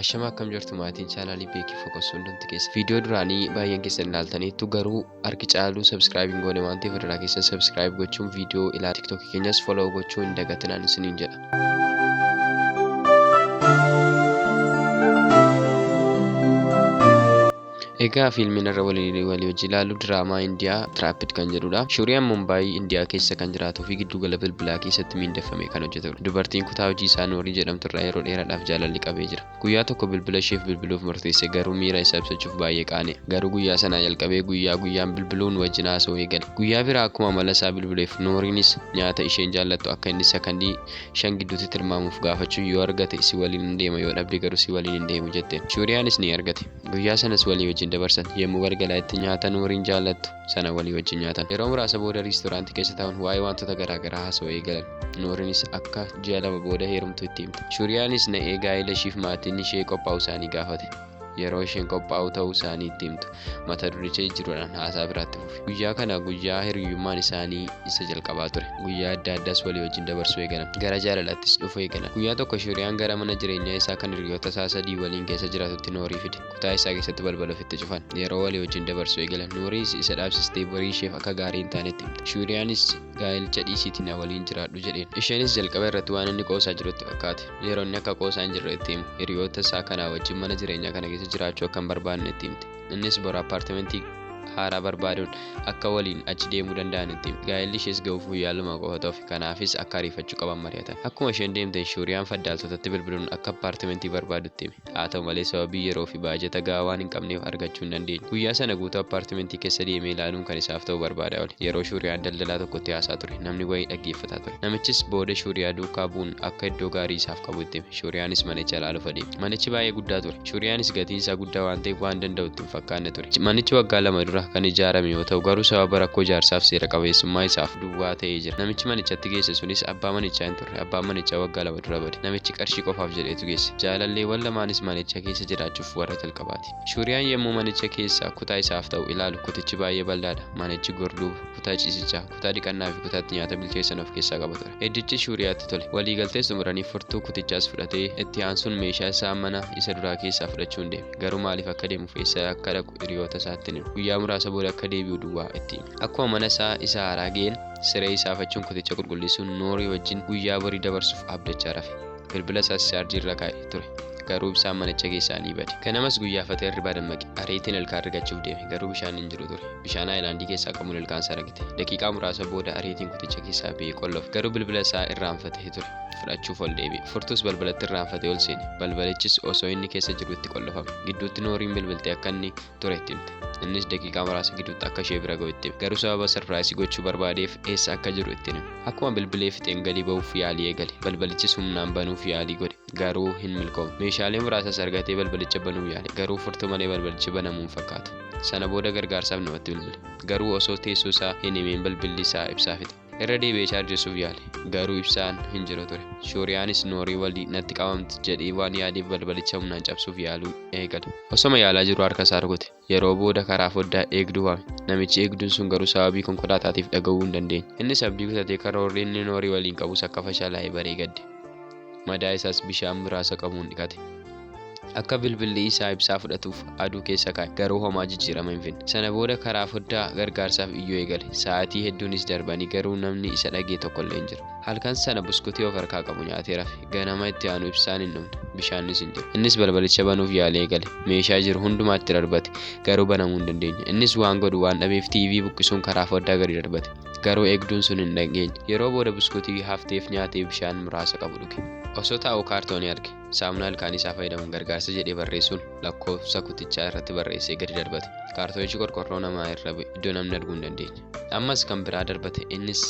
Ashama, akkam jirtu maatiin chaanaalii Beekii Focus? Hundumti keessa viidiyoo duraanii baay'een keessan ilaaltaniittu, garuu harki caaluu subscribe hin goone waan ta'eef irraa keessan subscribe gochuun viidiyoo ilaalaa, TikTokii keenyas follow gochuu hin dagatinaan isiniin jedha. Egaa fiilmiin irra walii walii hojii ilaallu diraamaa Indiyaa Trapped kan jedhudha. Shuriyaan Mumbaayii Indiyaa keessa kan jiraatuu fi giddugala bilbilaa keessatti miindeffamee kan hojjetudha. Dubartiin kutaa hojii isaa Noorii jedhamtu irraa yeroo dheeraadhaaf jaalalli qabee jira. Guyyaa tokko bilbila isheef bilbiluuf murteesse, garuu miira isaa ibsachuuf baay'ee qaane. Garuu guyyaa sanaa jalqabee guyyaa guyyaan bilbiluun wajjin haasa'uu eegale. Guyyaa biraa akkuma amala isaa bilbileef, Nooriinis nyaata isheen jaallattu akka inni sakandii 5 gidduutti tilmaamuuf gaafachuun, yoo argate si waliin nan deema, yoo dhabde garuu si waliin hin deemu jetteen. Shuriyaanis ni argate. Guyyaa sanas walii wajjin dabarsan. Yommuu galgalaa'etti nyaata Nooriin jaallattu sana walii wajjin nyaatan. Yeroo muraasa booda riistooraantii keessa taa'uun waa'ee wantoota garaa garaa haasa'uu eegalan. Nooriinis akka ji'a 2 booda heerumtu itti himte. Shuriyaanis na'ee gaa'ela ishiif maatiin ishee qophaa'uu isaanii gaafate. Yeroo isheen qophaa'uu ta'uu isaanii itti himtu mata duricha jijjiiruudhaan haasaa biraatti fufe. Guyyaa kana guyyaa hiriyyummaan isaanii isa jalqabaa ture. Guyyaa adda addaas walii wajjin dabarsuu eegalan. Gara jaalalaattis dhufuu eegalan. Guyyaa tokko Shuriyaan gara mana jireenyaa isaa kan hiriyoota isaa 3 waliin keessa jiraatutti Noorii fide. Kutaa isaa keessatti balbala ofitti cufan. Yeroo walii wajjin dabarsuu eegalan, Nooriinis isa dhaabsistee borii isheef akka gaarii hin taanetti himte. Shuriyaanis gaa'elicha dhiisiitii na waliin jiraadhu jedheen. Isheenis jalqaba irratti waan inni qoosaa jiru itti fakkaate. Yeroo inni akka qoosaa hin jirre itti himu, hiriyoota isaa kanaa wajjin mana jireenyaa kana keessa jiraachuu akka hin barbaanne itti himte. Innis boru appaartimentii haaraa barbaaduun akka waliin achi deemuu danda'an itti hime. Gaa'elli ishees ga'uuf guyyaa 2 qofatu hafe. Kanaafis akka ariifachuu qaban mari'atan. Akkuma isheen deemteen Shuuriyaan faddaaltotatti bilbiluun akka appaartimentii barbaadu itti hime. Haa ta'u malee sababii yeroo fi baajata ga'aa waan hin qabneef argachuu hin dandeenye. Guyyaa sana guutuu appaartimentii keessa deemee ilaaluun kan isaaf ta'u barbaadaa oole. Yeroo Shuuriyaan daldalaa tokkotti haasaa ture, namni wayii dhaggeeffataa ture. Namichis booda Shuuriyaa duukaa bu'uun akka iddoo gaarii isaaf qabu itti hime. Shuuriyaanis manicha ilaaluuf adeeme. Manichi baay'ee guddaa ture. Shuuriyaanis gatiin isaa guddaa waan ta'eef waan danda'u itti hin fakkaanne ture. Manichi waggaa 2 dura kan ijaarame yoo ta'u garuu sababa rakkoo ijaarsaaf seera qabeessummaa isaaf duwwaa ta'ee jira. Namichi manichatti geesse sunis abbaa manichaa hin turre. Abbaan manichaa waggaa 2 dura bade. Namichi qarshii qofaaf jedheetu geesse. Jaalalleewwan lamaanis manicha keessa jiraachuuf warra jalqabaati. Shuuriyaan yommuu manicha keessaa kutaa isaaf ta'u ilaalu kutichi baay'ee bal'aadha. Manichi gorduuba, kutaa ciisichaa, kutaa dhiqannaa fi kutaa itti nyaata bilcheessan of keessaa qaba ture. Iddichi Shuuriyaatti tole. Walii galtees xumuranii furtuu kutichaas fudhatee itti aansuun meeshaa isaa mana isa duraa keessaa fudhachuun deeme. Garuu maaliif akka deemuuf eessa akka dhaqu hiriyoota isaatti hin himne. Guyyaa muraasa booda akka deebi'u duwwaa itti hime. Akkuma mana isaa isa haaraa ga'een siree isaa afachuun kuticha qulqulleessuun Noorii wajjin guyyaa borii dabarsuuf abdachaa rafe. Bilbila isaas chaarjii irra kaa'e ture. Garuu ibsaan manicha keessaa ni bade. Ganamas guyyaafatee hirribaa dammaqe. Ariitiin ilkaan rigachuuf deeme. Garuu bishaan hin jiru ture. Bishaan haayilaandii keessaa qabuun ilkaan isaa rigate. Daqiiqaa muraasa booda ariitiin kuticha keessaa ba'ee qollofe. Garuu bilbila isaa irraanfatee ture. Fudhachuuf ol deebi'e. Furtuus balbalatti irraanfatee ol seene. Balbalichis osoo inni keessa jiru itti qollofame. Gidduutti Nooriin bilbiltee akka inni ture itti himte. Innis daqiiqaa muraasa gidduutti akka ishee bira ga'u itti hime. Garuu sababa sarpiraayisii gochuu barbaadeef eessa akka jiru itti hin himne. Akkuma bilbilee fixeen gadi ba'uuf yaalii eegale. Balbalichis humnaan banuuf yaalii godhe. Garuu hin milkoofne. Meeshaalee muraasas argatee balbalicha banuuf yaale. Garuu furtuu malee balbalichi banamuu hin fakkaatu. Sana booda gargaarsaaf namatti bilbile. Garuu osoo teessoo isaa hin himiin bilbilli isaa ibsaa fixe. Irra deebi'ee chaarjessuuf yaale. Garuu ibsaan hin jiru ture. Shuuriyaanis Noorii walii natti qabamti jedhee waan yaadeef balbalicha humnaan cabsuuf yaaluu eegale. Osoma yaalaa jiruu harka isaa rukute. Yeroo booda karaa foddaa eegduu waame. Namichi eegduun sun garuu sababii konkolaataatiif dhaga'uu hin dandeenye. Innis abdii kutatee karoorri inni Noorii waliin qabus akka fashalaa'e baree gadde. Madaa isaas bishaan muraasa qabuun dhiqate. Akka bilbilli isaa ibsaa fudhatuuf aduu keessa kaa'e. Garuu homaa jijjiirama hin finne. Sana booda karaa foddaa gargaarsaaf iyyuu eegale. Sa'aatii hedduunis darbanii garuu namni isa dhaga'e tokkollee hin jiru. Halkan sana buskutii of harkaa qabu nyaatee rafe. Ganama itti aanu ibsaan hin dhufne. Bishaanis hin jiru. Innis balbalicha banuuf yaalii eegale. Meeshaa jiru hundumaa itti darbate. Garuu banamuu hin dandeenye. Innis waan godhu waan dhabeef TV buqqisuun karaa foddaa gadi darbate. Garuu eegduun sun hin dhageenye. Yeroo booda buskutii hafteef nyaatee bishaan muraasa qabu dhuge. Osoo taa'uu kaartoonii arge. Saamunaa ilkaanii isaa fayyadamuun gargaarsa jedhee barreessuun lakkoofsa kutichaa irratti barreessee gadi darbate. Kaartoonichi qorqorroo namaa irra bu'e iddoo namni arguu hin dandeenye. Ammas kan biraa darbate, innis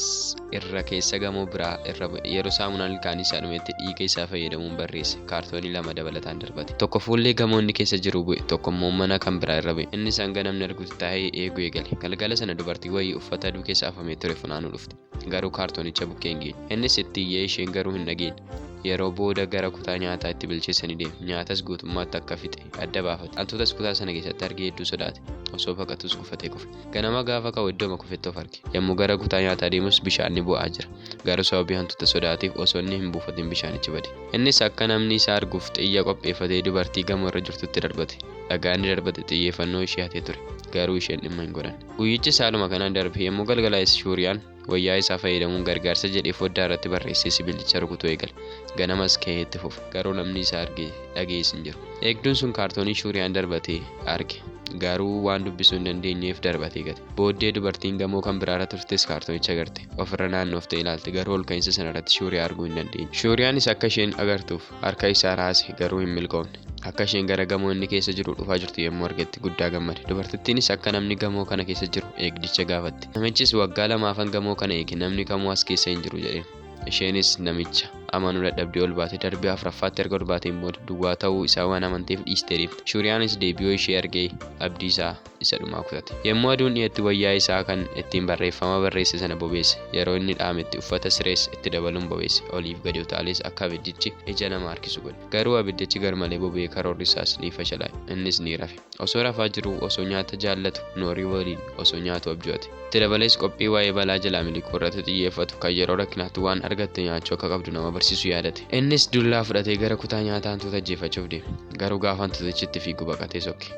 irra keessa gamoo biraa irra bu'e. Yeroo saamunaan ilkaanii isaa dhumetti dhiiga isaa fayyadamuun barreesse kaartoonii 2 dabalataan darbate. Tokko fuullee gamoo inni keessa jiruu bu'e, tokko immoo mana kan biraa irra bu'e. Innis hanga namni argutti taa'ee eeguu eegale. Galgala sana dubartiin wayii uffata aduu keessa afamee ture funaanuu dhufte. Garuu kaartoonicha bukkee hin geenye. Innis itti iyyee isheen garuu hin dhageenye. Yeroo booda gara kutaa nyaataa itti bilcheessanii deeme. Nyaatas guutummaatti akka fixe adda baafate. Hantuutas kutaa sana keessatti argee hedduu sodaate. Osoo baqatus gufatee kufe. Ganama gaafa ka'u iddooma kufetti of arge. Yommuu gara kutaa nyaataa deemus bishaan ni bu'aa jira. Garuu sababii hantuuta sodaateef osoo inni hin buufatin bishaanichi bade. Innis akka namni isa arguuf xiyya qopheeffatee dubartii gamoo irra jirtutti darbate. Dhagaa inni darbate xiyyeeffannoo ishee hatee ture. Garuu isheen dhimma hin godhanne. Guyyichi haaluma kanaan darbe. Yommuu galgalaa'es Shuuriyaan wayyaa isaa fayyadamuun gargaarsa jedhee foddaa irratti barreessee sibiilicha rukutuu eegale. Ganamas ka'ee itti fufe. Garuu namni isa arge dhagees hin jiru. Eegduun sun kaartoonii Shuuriyaan darbatee arge. Garuu waan dubbisuu hin dandeenyeef darbatee gate. Booddee dubartiin gamoo kan biraarra turtes kaartoonicha agarte. Ofirra naannooftee ilaalte, garuu ol ka'iinsa sanarratti Shuuriyaa arguu hin dandeenye. Shuuriyaanis akka isheen agartuuf harka isaa raase, garuu hin milkoofne. Akka isheen gara gamoo inni keessa jiru dhufaa jirtu yommuu argetti guddaa gammade. Dubartittiinis akka namni gamoo kana keessa jiru eegdicha gaafatte. Namichis, "Waggaa lamaafan gamoo kana eege, namni kamuu as keessa hin jiru," jedheen. Isheenis namicha amanuu dadhabdee ol baate. Darbii afuraffaatti erga ol baateen booda duwwaa ta'uu isaa waan amanteef dhiistee deemte. Shuuriyaanis deebi'uu ishee argee abdii isaa isa dhumaa kutate. Yommuu aduun dhiyetti wayyaa isaa kan ittiin barreeffama barreesse sana bobeesse. Yeroo inni dhaametti uffata sirees itti dabaluun bobeesse. Oliif gadi utaalees akka abiddichi ija nama harkisu godhe. Garuu abiddichi garmalee boba'ee karoorri isaas ni fashalaa'e. Innis ni rafe. Osoo rafaa jiruu osoo nyaata jaallatu Noorii waliin osoo nyaatu abju'ate. Itti dabalees qophii waa'ee balaa jalaa miliquu irratti xiyyeeffatu kan yeroo rakkinaatti waan argatte nyaachuu akka qabdu nama barsiisu yaadate. Innis dullaa fudhatee gara kutaa nyaataa hantuuta ajjeefachuuf deeme. Garuu gaafa hantuutichi itti fiigu baqatee sokke.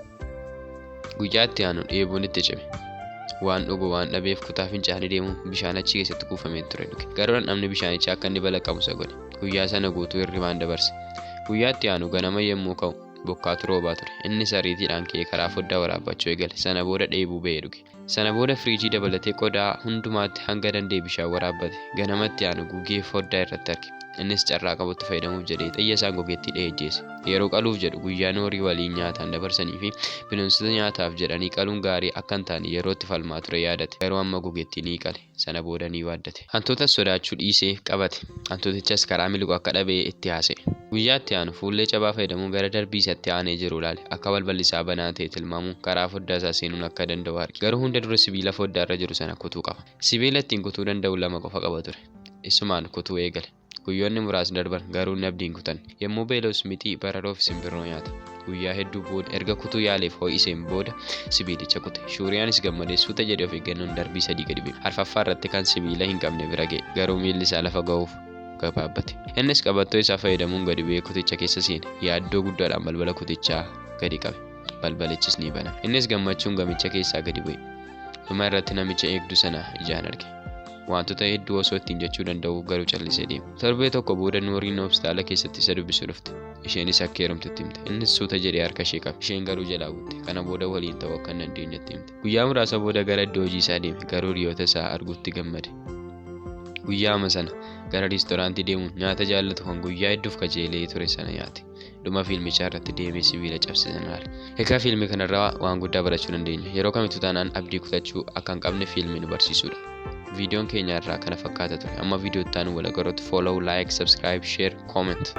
Guyyaa itti aanu dheebuun itti cime. Waan dhugu waan dhabeef kutaa fincaanii deemuun bishaan achi keessatti kuufamee ture dhuge. Garuu dhandhamni bishaanichaa akka inni balaqqamu isa godhe. Guyyaa sana guutuu hirribaan dabarse. Guyyaa itti aanu ganama yommuu ka'u bokkaatu roobaa ture. Innis ariitiidhaan ka'ee karaa foddaa waraabbachuu eegale. Sana booda dheebuu ba'ee dhuge. Sana booda firiijii dabalatee qodaa hundumaatti hanga danda'e bishaan waraabbate. Ganamatti aanu gugee foddaa irratti arge. Innis carraa qabutti fayyadamuuf jedhee xiyya isaan gogeettii dha'ee ajjeese. Yeroo qaluuf jedhu guyyaa Noorii waliin nyaataan dabarsanii fi bineensota nyaataaf jedhanii qaluun gaarii akka hin taane yeroo itti falmaa ture yaadate. Garuu amma gogeettii ni qale. Sana booda ni waaddate. Hantuutas sodaachuu dhiisee qabate. Hantuutichas karaa miliqu akka dhabee itti haasa'e. Guyyaa itti aanu fuullee cabaa fayyadamuun gara darbii isatti aanee jiru ilaale. Akka balballi isaa banaa ta'e tilmaamuun karaa foddaa isaa seenuun akka danda'u arge. Garuu hunda dura sibiila foddaa irra jiru sana kutuu qaba. Sibiila ittiin kutuu danda'u lama qofa qaba ture. Isumaan kutuu eegale. Guyyoonni muraasni darban, garuu inni abdii hin kutanne. Yommuu beela'us mixii, bararoo fi simbirroo nyaata. Guyyaa hedduu booda erga kutuu yaaleef ho'iseen booda sibiilicha kute. Shuuriyaanis gammadee suuta jedhee of eeggannoon darbii sadii gadi bu'e. Arfaffaa irratti kan sibiila hin qabne bira ga'e. Garuu miilli isaa lafa ga'uuf gabaabbate. Innis qabattoo isaa fayyadamuun gadi bu'ee kuticha keessa seene. Yaaddoo guddaadhaan balbala kutichaa gadi qabe. Balbalichis ni baname. Innis gammachuun gamicha keessaa gadi bu'e. Dhuma irratti namicha eegduu sana ijaan arge. Wantoota hedduu osoo ittiin jechuu danda'u garuu callisee deeme. Torbee tokko booda Nooriin hospitaala keessatti isa dubbisuu dhufte. Isheenis akka heerumtetti himte. Innis suuta jedhee harka ishee qabe. Isheen garuu jalaa butte. Kana booda waliin ta'uu akka hin dandeenyetti himte. Guyyaa muraasa booda gara iddoo hojii isaa deeme. Garuu hiriyoota isaa arguutti gammade. Guyyaama sana gara riistooraantii deemuun nyaata jaallatu kan guyyaa hedduuf kajeelee ture sana nyaate. Dhuma fiilmichaa irratti deemee sibiila cabse sana ilaale. Egaa fiilmii kanarraa waan guddaa barachuu dandeenya. Yeroo kamittuu taanaan abdii kutachuu akka hin qabne fiilmii nu barsiisudha. Viidiyoon keenya irraa kana fakkaata ture. Amma viidiyoo itti aanu wal agarruutti follow, like, subscribe, share, comment.